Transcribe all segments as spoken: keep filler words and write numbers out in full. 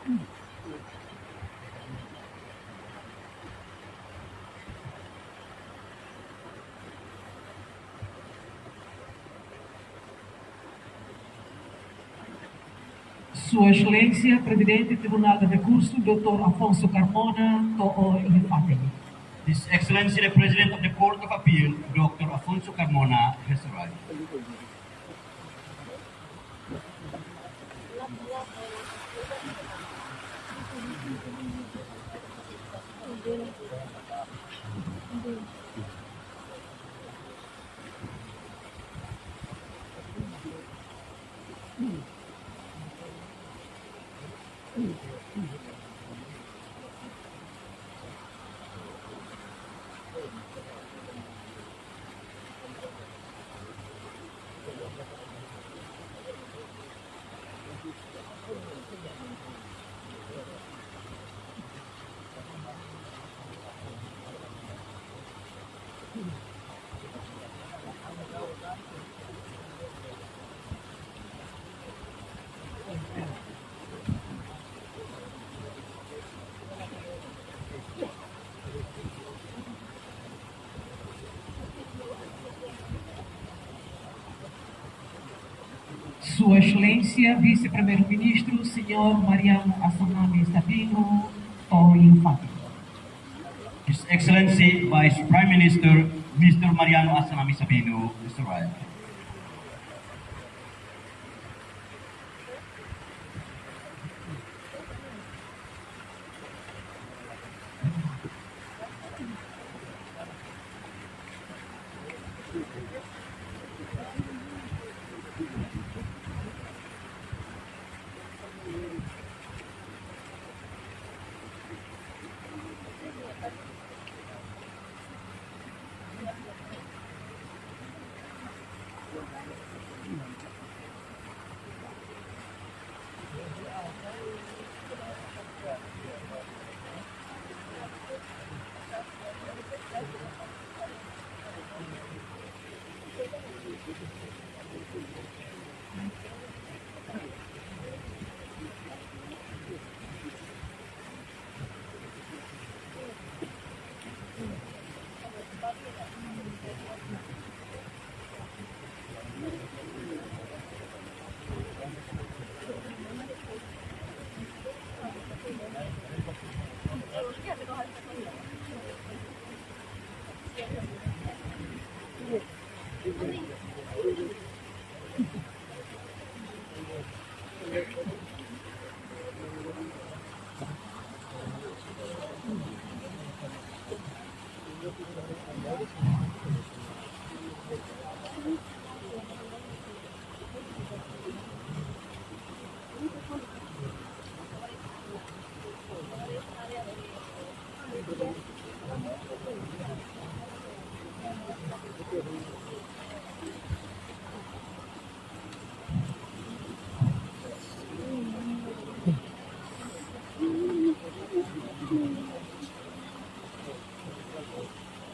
Sua Exelénsia Prezidente Tribunál de Rekursu, doutór Afonso Carmona, to'o iha fatin. His Excellency the President of the Court of Appeal, doctor Afonso Carmona, has arrived. Sua Exelénsia Vise-Primeiru-Ministru, señór Mariano Assanami Sabino, to'o iha fatin. His Excellency Vice Prime Minister, Mister Mariano Assanami Sabino, has arrived.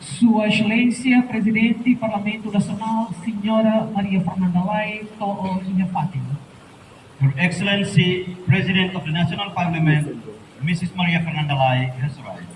Sua Exelénsia Prezidente Parlamentu Nasionál, señora Maria Fernanda Lay, to'o iha fatin. Her Excellency, President of the National Parliament, Missus Maria Fernanda Lay, has arrived.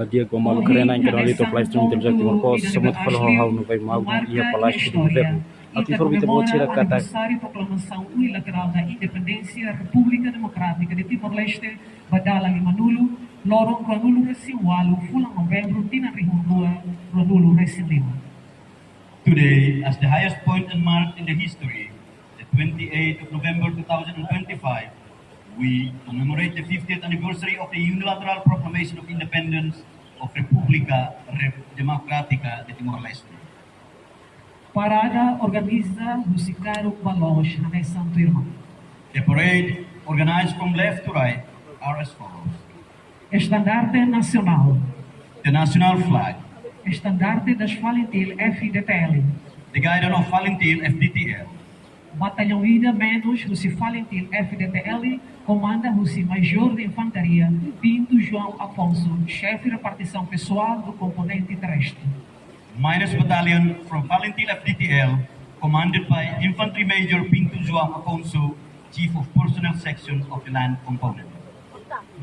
Di'ak, malu karena yang kenal itu live stream Timor Post, semua falo hau no vai mau iha Palásiu do Governu. Atu informa ita-boot sira katak aniversáriu proklamasaun unilaterál da independénsia Repúblika Demokrátika de Timor-Leste ba dala limanulu, loron ruanulu-resin-ualu fulan Novembru tinan rihun rua ruanulu-resin-lima. Today, as the highest point and mark in the history, the twenty-eighth of November two thousand and twenty-five, we commemorate the fiftieth anniversary of the unilateral proclamation of independence of República Re-, Democrática de Timor-Leste. Parada organiza husi karuk ba loos hanesan tuirmai. The parade, organized from left to right, are as follows. Estandarte nasionál. The national flag. Estandarte das FALINTIL F-FDTL. The guidon of FALINTIL F-FDTL. Batallaun ida menus husi FALINTIL F-FDTL, komanda husi Major de Infantaria Pinto João Afonso, xefe repartisaun pesoál do componente terrestre. Minus battalion from FALINTIL F-FDTL, commanded by Infantry Major Pinto João Afonso, Chief of Personnel Section of the Land Component.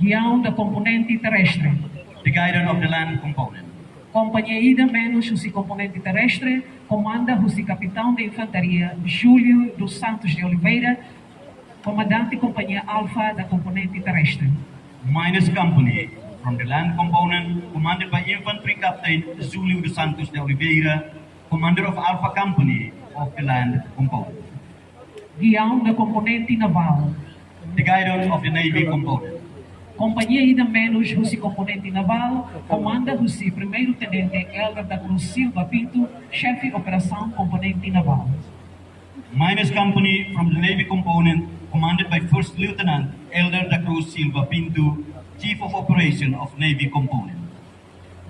Guiaun da componente terrestre. The guidon of the land component. Kompañia ida menus husi componente terrestre, komanda husi Capitão de Infantaria Júlio dos Santos de Oliveira, comandante Companhia Alfa da componente terrestre. Minus company from the land component, commanded by Infantry Captain Júlio dos Santos de Oliveira, commander of Alpha Company of the land component. Guiaun da componente naval. The guidon of the navy component. Kompañia ida menus husi componente naval, komanda husi Primeiru Tenente Elder da Cruz Silva Pinto, xefe operasaun componente naval. Minus company from the navy component, commanded by First Lieutenant Elder da Cruz Silva Pinto, Chief of Operation of Navy Component.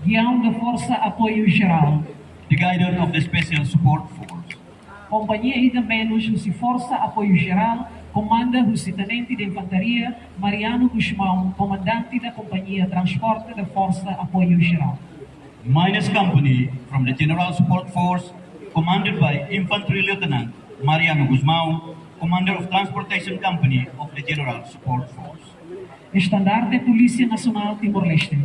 Guiaun da Forsa Apoiu Jerál. The guidon of the Special Support Force. Kompañia ida menus husi Forsa Apoiu Jerál, komanda husi Tenente de Infantaria Mariano Gusmão, comandante da Companhia Transporte da Forsa Apoiu Jerál. Minus company from the General Support Force, commanded by Infantry Lieutenant Mariano Gusmão, commander of Transportation Company of the General Support Force. Estandarte Polísia Nasionál Timor-Leste.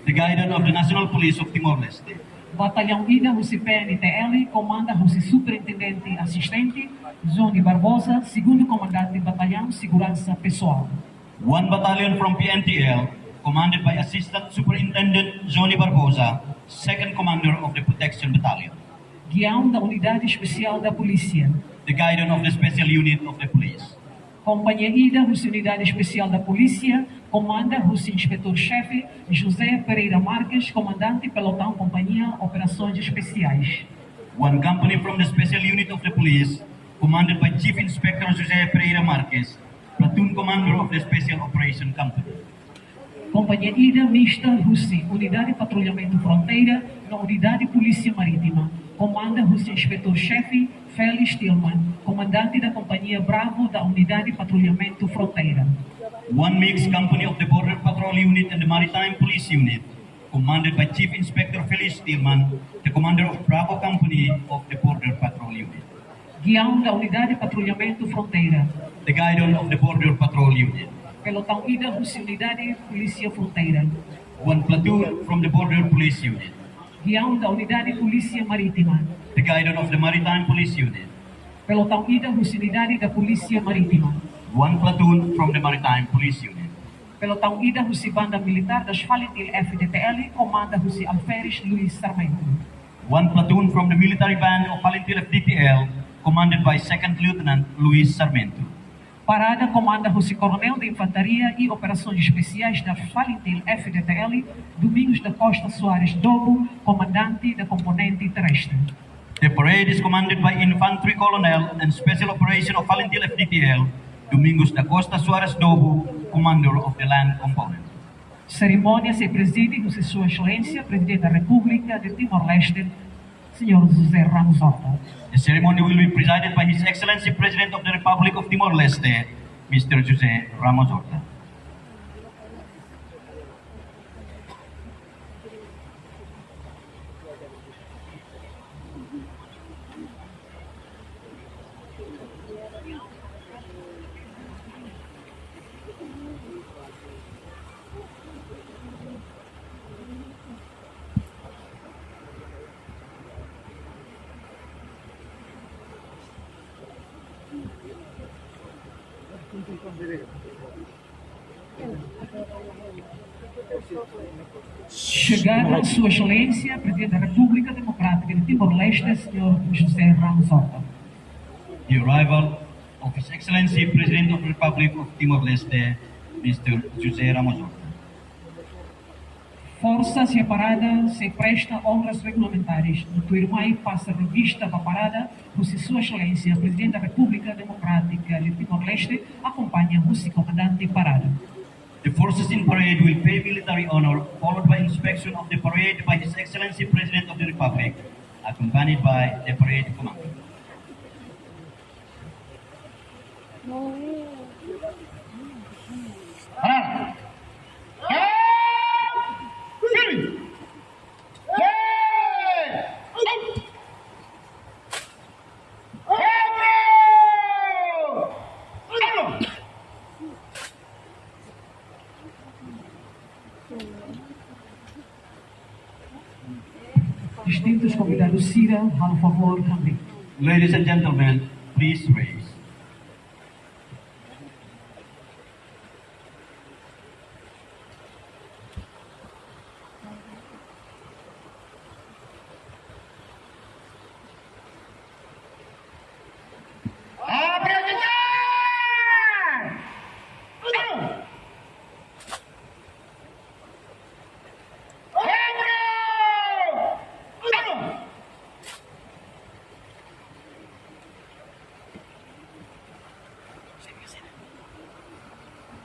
The guidon of the National Police of Timor-Leste. Batallaun ida husi P N T L, komanda husi Superintendente Asistente Johnny Barbosa, segundu komandante Batallaun Seguransa Pesoál. One battalion from P N T L, commanded by Assistant Superintendent Johnny Barbosa, second commander of the Protection Battalion. Guiaun da Unidade Especial da Polícia. The guidon of the special unit of the police. Kompañia ida husi Unidade Especial da Polícia, komanda husi Inspetór-Xefe José Pereira Marques, comandante Pelotaun Kompañia Operasoens Espesiais. One company from the special unit of the police, commanded by Chief Inspector José Pereira Marques, platoon commander of the Special Operation Company. Kompañia ida mista husi Unidade Patrullamentu Fronteira no Unidade Polísia Marítima, komanda husi Inspetór-Xefe Félix Tilman, comandante da Companhia Bravo da Unidade Patrullamentu Fronteira. One mixed company of the Border Patrol Unit and the Maritime Police Unit, commanded by Chief Inspector Félix Tilman, the commander of Bravo Company of the Border Patrol Unit. Guiaun da Unidade Patrullamentu Fronteira. The guidon of the Border Patrol Unit. Pelotaun ida husi Unidade Polísia Fronteira. One platoon from the Border Police Unit. Guiaun da Unidade Polísia Marítima. The guidon of the Maritime Police Unit. Pelotaun ida husi Unidade da Polísia Marítima. One platoon from the Maritime Police Unit. Pelotaun ida husi Banda Militár das FALINTIL F-FDTL, komanda husi Alferes Luis Sarmento. One platoon from the military band of FALINTIL F-FDTL, commanded by Second Lieutenant Luis Sarmento. Parada komanda husi Coronel de Infantaria e Operações Especiais da FALINTIL F-FDTL, Domingos da Costa Soares Dobo, comandante da componente terrestre. The parade is commanded by Infantry Colonel and Special Operation of FALINTIL F-FDTL, Domingos da Costa Soares Dobo, commander of the land component. Serimónia sei prezide husi Sua Exelénsia Prezidente da Repúblika de Timor-Leste, Señór José Ramos Horta. The ceremony will be presided by His Excellency President of the Republic of Timor-Leste, Mister José Ramos Horta. Chegada Sua Excelência Presidente da República Democrática de Timor-Leste, Senhor José Ramos Horta. The arrival of His Excellency President of Republic of Timor-Leste, Mister José Ramos Horta. Forsa sira parada sei presta onras regulamentares. Tuirmai pasa revista ba parada, husi Sua Excelência Presidente da República Democrática de Timor-Leste, akompaña husi Komandante Parada. The forces in parade will pay military honor, followed by inspection of the parade by His Excellency President of the Republic, accompanied by the parade commander. Distintus konvidadu sira, halo favór hamriik. Ladies and gentlemen, please rise.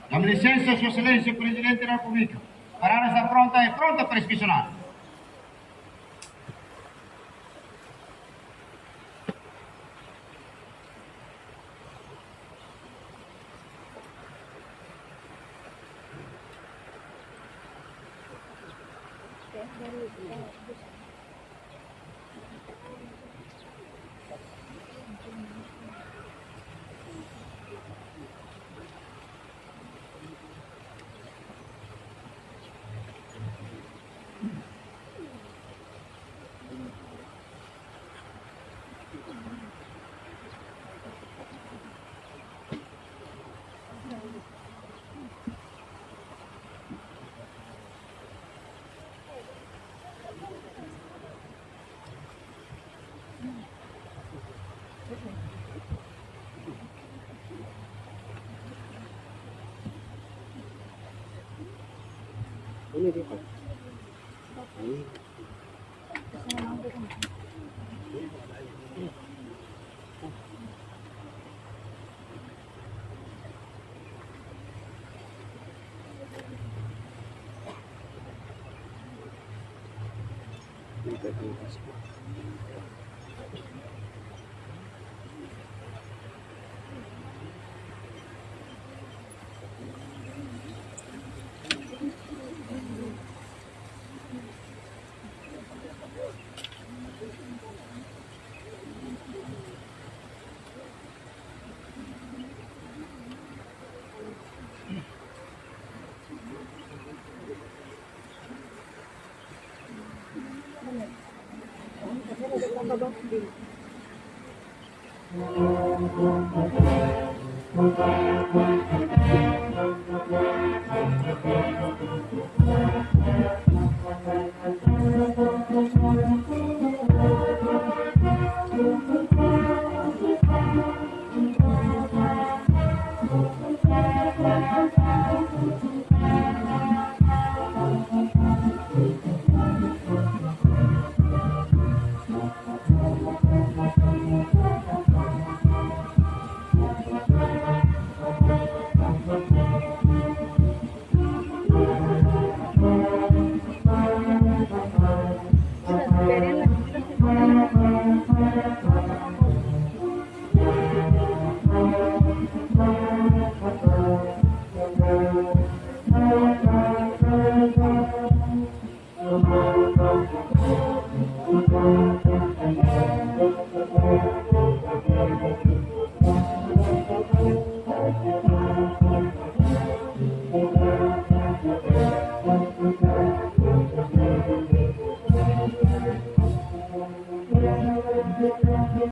Dá-me licença, Sua Excelência Presidente da República. Parada está pronta, é pronta para inspecionar.